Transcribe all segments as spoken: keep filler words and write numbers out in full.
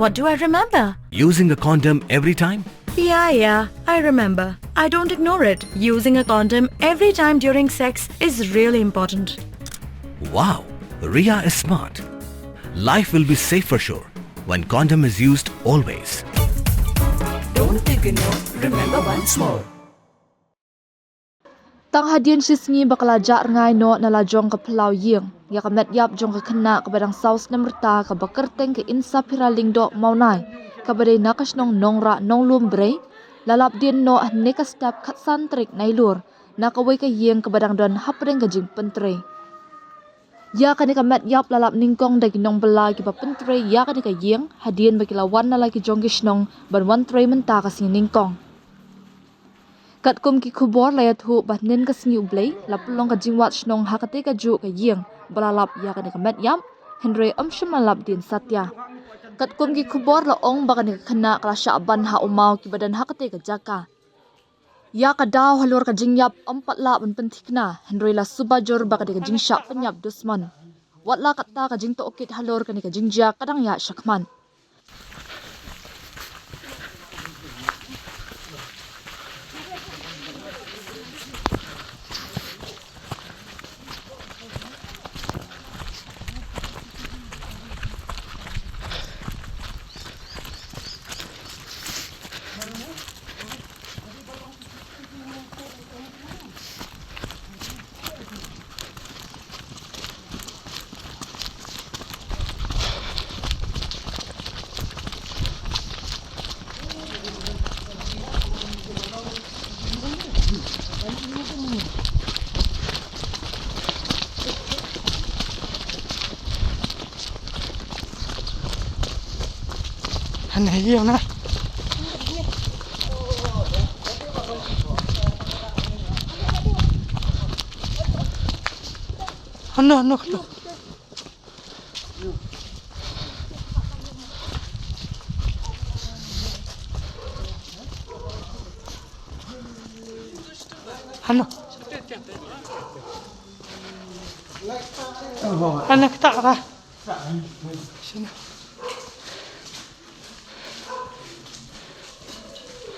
What do I remember? Using a condom every time? Yeah, yeah, I remember. I don't ignore it. Using a condom every time during sex is really important. Wow, Ria is smart. Life will be safe for sure when condom is used always. Don't ignore, remember once more. Tang hadien shi sngi ba ka la jah rngai noh na la jong ka phyllaw ïing ïa ka met ïap jong ka khynnah kaba dang saw snem rta kaba kyrteng ka Insaphira Lyngdoh Mawnai, kaba dei na ka shnong Nongrah Nonglum Brei, la lap dien noh hynne ka step khatsan tarik Nailur na kawei ka ïing kaba dang don hapdeng ka jingpyntrei. Ïa kane ka met ïap la lap nyngkong da ki nongbylla kiba pyntrei ïa kane ka ïing hadien ba ki la wan na la ki jong ki shnong ban wan trei mynta ka sngi nyngkong. Katkum ki khubor la ïathuh ba hynnin ka sngi U Blei la pynlong ka jingwad shnong ha katei kajuh ka ïing ba la lap ïa kane ka met ïap, hynrei ym shym la lap dien satia. Katkum ki khubor la ong ba kane ka khynnah ka la shah ban ha u maw kiba don ha katei ka jaka. Ïa ka daw halor ka jingïap ym pat lah ban pynthikna, hynrei la suba jur ba ka dei ka jingshah pynïap dusmon. Wat la katta, ka jingtohkit halor kane ka jingjia ka dang ïaid shakhmat. Hana, ïa na. Hana, hana, hana. Hana. Hana, kita apa? Sini.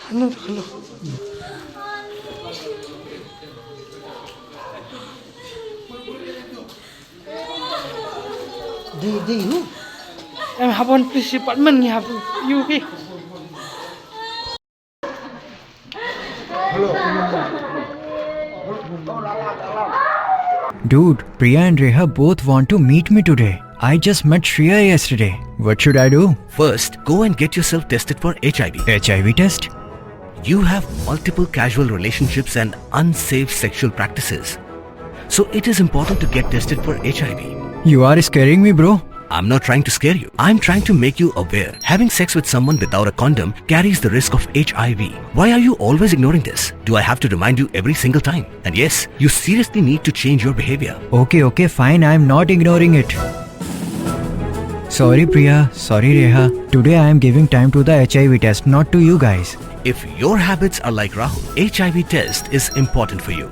Hanu, hanu. Di, di, hu. Em, habon police department ngi hab yu ki. Dude, Priya and Reha both want to meet me today. I just met Shreya yesterday. What should I do? First, go and get yourself tested for H I V. H I V test? You have multiple casual relationships and unsafe sexual practices. So it is important to get tested for H I V. You are scaring me, bro. I'm not trying to scare you. I'm trying to make you aware. Having sex with someone without a condom carries the risk of H I V. Why are you always ignoring this? Do I have to remind you every single time? And yes, you seriously need to change your behavior. Okay, okay, fine. I'm not ignoring it. Sorry, Priya. Sorry, Reha. Today I am giving time to the H I V test, not to you guys. If your habits are like Rahul, H I V test is important for you.